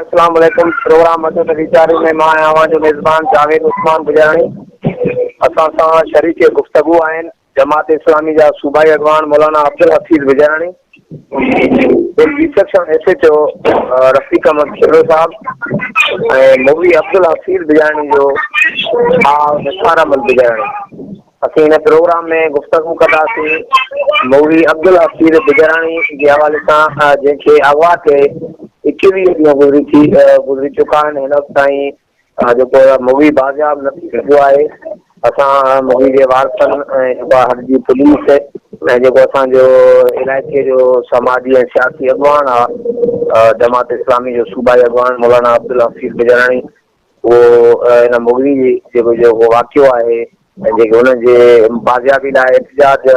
اسلام عليڪم پروگرام اچو ته ويچاريون ۾ مان آهيان اوهان جو ميزبان جاويد عثمان بجاراڻي اسان سان شريڪ گفتگو آهن جماعت اسلامي جا صوبائي اڳواڻ Maulana Abdul Hafeez Bijarani B section S H O Rafiq Ahmed Khuhro صاحب ۽ مولوي عبدالحفيظ بجاراڻي جو ڀاء نثار احمد بجاراڻي اسين هن پروگرام ۾ گفتگو ڪنداسين مولوي عبدالحفيظ بجراڻي جي حوالي سان جنهن کي اغوا ٿئي ايڪويهه ڏينهن گذري ٿي گذري چڪا آهن هن وقت تائين جيڪو مغوي بازياب نه ٿي سگهيو آهي اسان مغوي جي وارثن ۽ جيڪو آهي حد جي پوليس ۽ جيڪو اسان جو علائقي جو سماجي ۽ سياسي اڳواڻ آهي جماعت اسلامي جو صوبائي اڳواڻ مولانا عبدالحفيظ بجراڻي اهو ان مغوي جيڪو جيڪو واقعو آهي ۽ جيڪي ان جي بازيابي لاء احتجاج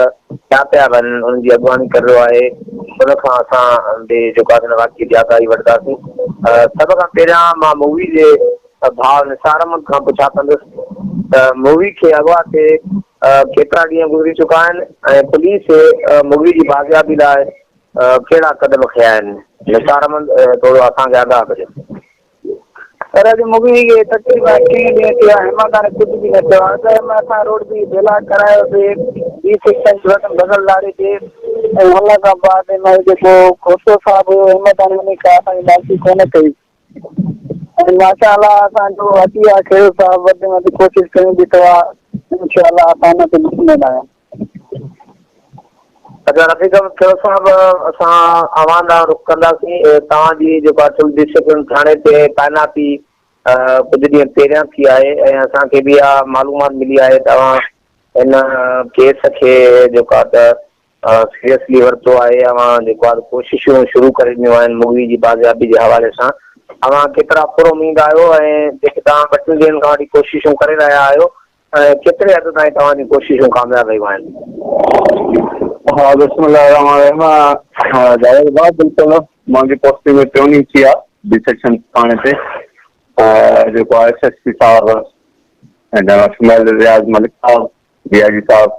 ٿيا پيا وڃن انهن جي اڳواڻي ڪري رهيو آهي ان کان اسان به جيڪو آهي ان واقعي جي آگاهي وٺنداسين سڀ کان پهريان مان مغوي جي ڀاء نثار احمد کان پڇا ڪندس ته مغوي کي اغوا ٿئي ڪيترا ڏينهن گذري چڪا آهن ۽ پوليس مغوي جي بازيابي لاء ڪهڙا قدم کنيا آهن نثار احمد ٿورو اسان کي آگاهه ڪجو. سر اڄ مغوي کي تقريبا ٽي ڏينهن ٿي ويا هن مهل تائين ڪجهه به نه ٿيو آهي ته هن اسان روڊ به بلاڪ ڪرايو سي بي سيڪشن جي وٽ بغل لاڙي تي ۽ ان کان بعد هن مهل جيڪو کوسو صاحب هيو هن مهل تائين ان ڪا اسان جي مالڪي ڪونه ڪئي ۽ ماشاء الله اسان جو اچي ويا کهڙو صاحب وڌ ۾ وڌ ڪوشش ڪيون به ته انشاء الله اسان ان تي مطمئن آهيون. اچا رفيق احمد کهڙو صاحب اسان اوهان ڏانهن رخ ڪنداسين توهان جي جيڪو آهي سول ڊسپلن ٿاڻي تي تعيناتي ڪجهه ڏينهن پهريان ٿي آهي ۽ اسان کي به اها معلومات ملي آهي ته اوهان هن ڪيس کي جيڪو آهي ته سيريسلي ورتو آهي اوهان جيڪو آهي ڪوششون شروع ڪري ڏنيون آهن مغوي جي بازيابي جي حوالي سان اوهان ڪيترا پر اميد آهيو ۽ جيڪي توهان ٻه ٽن ڏينهن کان وٺي ڪوششون ڪري رهيا آهيو ۽ ڪيتري حد تائين توهان جون ڪوششون ڪامياب رهيون آهن؟ ها بسم الله الرحمٰن الرحيم جاويد ڀاء بلڪل منهنجي پوسٽنگ ۾ ٽيون ڏينهن ٿي آ بي سيڪشن ٿاڻي تي جيڪو آ ايس ايس پي صاحب ۽ شميل رياض ملڪ صاحب ڊي I جي صاحب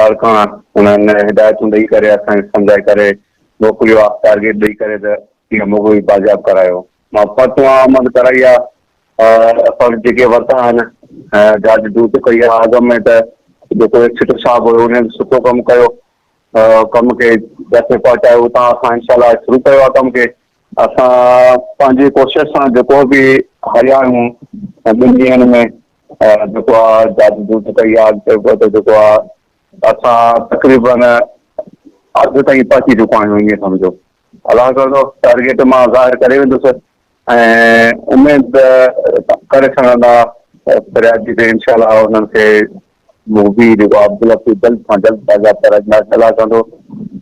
لاڙڪاڻا انهن هدايتون ڏئي ڪري اسان کي سمجهائي ڪري موڪليو آ ٽارگيٽ ڏئي ڪري ته اهو مغوي بازياب ڪرايو مان پتو آمد ڪرائي آ ايفرٽ جيڪي ورتا آهن جاچ جوچ ڪئي آهي اڳ ۾ ته جيڪو ايس ايچ او صاحب هيو ان به سٺو ڪم ڪيو ڪم کي جاٿي پهچايو اتان اسان انشاء الله شروع ڪيو آهي ڪم کي اسان پنهنجي ڪوشش سان جيڪو به هليا آهيون ٻن ڏينهن ۾ جيڪو آهي جاچ جوچ ڪئي آهي چئبو ته جيڪو آهي اسان تقريبن اڌ تائين پهچي چڪا آهيون ائين سمجهو الله ڪندو ٽارگيٽ مان ظاهر ڪري ويندس ۽ اميد ڪري سگهندا ته فريادي تي انشاء الله انهن کي مغوي جيڪو عبدالحفيظ جلد کان جلد بازياب ڪرائينداسين الله ڪندو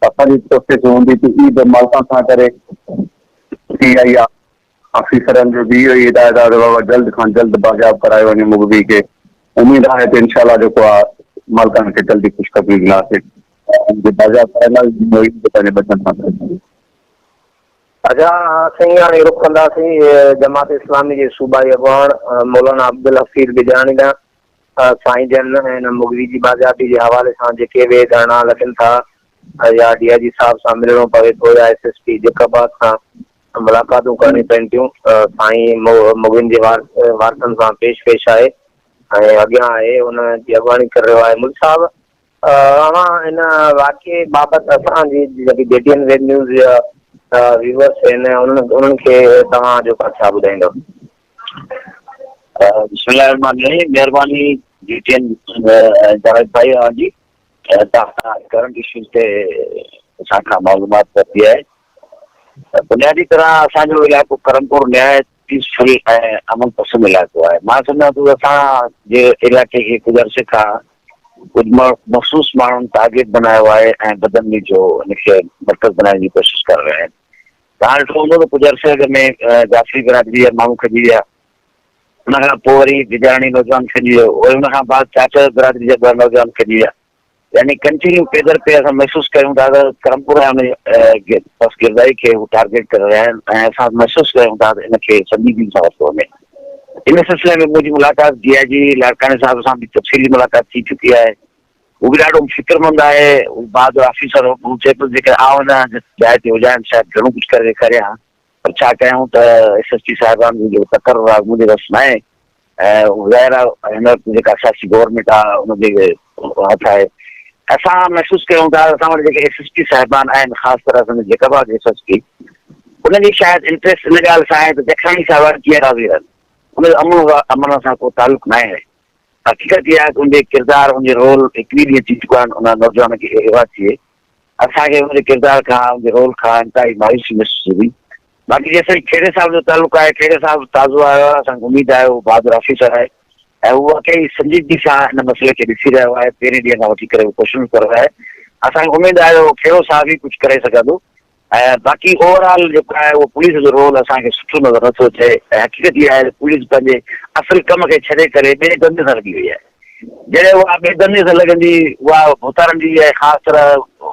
اسان جي ڪوشش هوندي ته عيد مالڪان سان ڪري ٿي آئي آ آفيسرن جو به اهو ئي هدايت آ ته بابا جلد کان جلد بازياب ڪرايو وڃي مغوي کي اميد آهي ته انشاء الله جيڪو آ مالڪان کي جلدي خوشخبري ڏينداسين بازياب ڪرائينداسين عيد پنهنجي ٻچن سان ڪرائينداسين. اچا سائين هاڻي رخ ڪنداسين جماعت اسلامي جي صوبائي اڳواڻ مولانا عبدالحفيظ بجاڻي ڏانهن. سائين جن هن مغوي جي بازيابي جي حوالي سان جيڪي به ڌرڻا لڳن ٿا يا ڊي I جي صاحب سان ملڻو پوي ٿو يا ايس ايس پي جيڪب آباد سان ملاقاتون ڪرڻيون پون ٿيون سائين مغوين جي وارثن سان پيش پيش آهي ۽ اڳيان آهي ان جي اڳواڻي ڪري رهيو آهي ملڪ صاحب اوهان ان واقعي بابت اسان جي جيڪي جي ٽي اين ويب نيوز جا ويوئرس آهن انهن کي توهان جو ڇا ٻڌائيندؤ؟ بسم الله الرحمٰن الرحيم مهرباني جي ٽي اين جاويد ڀائي اوهان جي توهان ڪرنٽ اشوز تي اسان کان معلومات ورتي آهي بنيادي طرح اسان جو علائقو ڪرمپور نهايت پيسفل ۽ امن پسند علائقو آهي مان سمجهان ٿو اسان جي علائقي کي ڪجهه عرصي کان ڪجهه مخصوص ماڻهن ٽارگيٽ بنايو آهي ۽ بدامني جو ان کي مرڪز بنائڻ جي ڪوشش ڪري رهيا آهن. توهان ڏٺو هوندو ته ڪجهه عرصي اڳ ۾ جعفري برادري جا ماڻهو کڄي ويا، ان کان پوء وري بجاراڻي نوجوان کڄي ويو، وري ان کان بعد چاچڙ برادري جا ٻه نوجوان کڄي ويا. يعني ڪنٽينيو پيدر پي اسان محسوس ڪيون ٿا ته ڪرمپور ۽ ان جي پسگردائي کي هو ٽارگيٽ ڪري رهيا آهن ۽ اسان محسوس ڪيون ٿا ته ان کي سنجيدگي سان ورتو وڃي. ان سلسلي ۾ منهنجي ملاقات ڊي I جي لاڙڪاڻي صاحب سان به تفصيلي ملاقات ٿي چڪي آهي. هو به ڏاڍو فڪرمند آهي، هو بهادر آفيسر هو، هو چئي پيو ته جيڪڏهن آئون هن جاء تي هجان ته شايد گهڻو ڪجهه ڪري ڏيکاريان ها. پر ڇا ڪيون ته ايس ايس پي صاحبان جو جيڪو تقرر آهي منهنجي وس ناهي ۽ ظاهر آهي هن وقت جيڪا سياسي گورنمينٽ آهي ان جي هٿ آهي. اسان محسوس ڪيون ٿا اسان وٽ جيڪي ايس ايس پي صاحبان آهن خاص طرح سان جيڪب آباد ايس ايس پي انهن جي شايد انٽريسٽ ان ڳالهه سان آهي ته جکراڻي صاحبان ڪيئن راضي رهن ان جو امن امن سان ڪو تعلق ناهي آهي. حقيقت اها آهي ته ان جي ڪردار ان جي رول هڪڙي ڏينهن ٿي چڪو آهن ان نوجوان کي اغوا ٿئي اسان کي ان جي ڪردار کان ان جي رول کان انتهائي مايوسي محسوس ٿئي ٿي. باقي جيستائين کهڙي صاحب جو تعلق آهي کهڙي صاحب تازو آيو آهي اسان کي اميد آهي هو بهادر آفيسر آهي ۽ هو واقعي سنجيدگي سان ان مسئلي کي ڏسي رهيو آهي پهرين ڏينهن کان وٺي ڪري هو ڪوششون ڪري رهيو آهي اسان کي اميد آهي ته هو کهڙو صاحب ئي ڪجهه ڪري سگهندو ۽ باقي اوور آل جيڪو آهي اهو پوليس جو رول اسان کي سٺو نظر نٿو اچي ۽ حقيقت اها آهي ته پوليس پنهنجي اصل ڪم کي ڇڏي ڪري ٻئي ڌنڌي سان لڳي وئي آهي جڏهن اها ٻئي ڌنڌي سان لڳندي اها ڀوتارن جي ۽ خاص طرح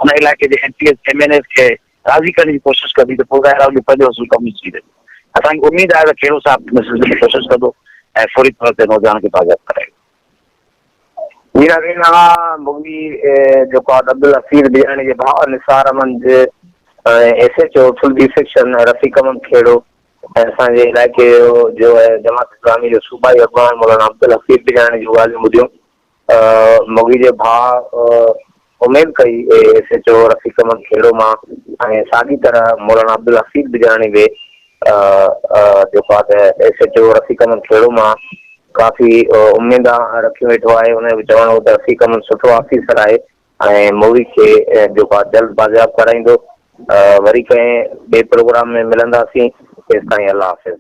ان علائقي جي M P S M N S کي راضي ڪرڻ جي ڪوشش ڪندي ته پوء ظاهر آهي ان جو پنهنجو اصل ڪم ٿي ويندو. اسان کي اميد آهي ته کهڙو صاحب ان سلسلي ۾ ڪوشش ڪندو ۽ فوري طور تي نوجوان کي بازياب ڪرائيندو. جي ناظرين اوهان مغوي جيڪو آهي عبدالحفيظ بجاڻي جي ڀاء Nisar Ahmed ۽ S H O Phulji section Rafiq Ahmed Khuhro ۽ اسان جي علائقي جو جماعت اسلامي جو صوبائي اڳواڻ مولانا عبدالحفيظ بجاڻي جون ڳالهيون ٻڌيون. مغوي جي ڀاء اميد ڪئي S H O Rafiq Ahmed Khuhro مان ۽ ساڳي طرح مولانا عبدالحفيظ بجاڻي به جيڪو آهي ته S H O Rafiq Ahmed Khuhro مان ڪافي اميدان رکيون ويٺو آهي. ان جو به چوڻ هو ته رفيق احمد سٺو آفيسر آهي ۽ مغوي کي جيڪو آهي جلد بازياب ڪرائيندو. وري ڪنهن ٻئي پروگرام ۾ ملنداسين تيستائين الله حافظ.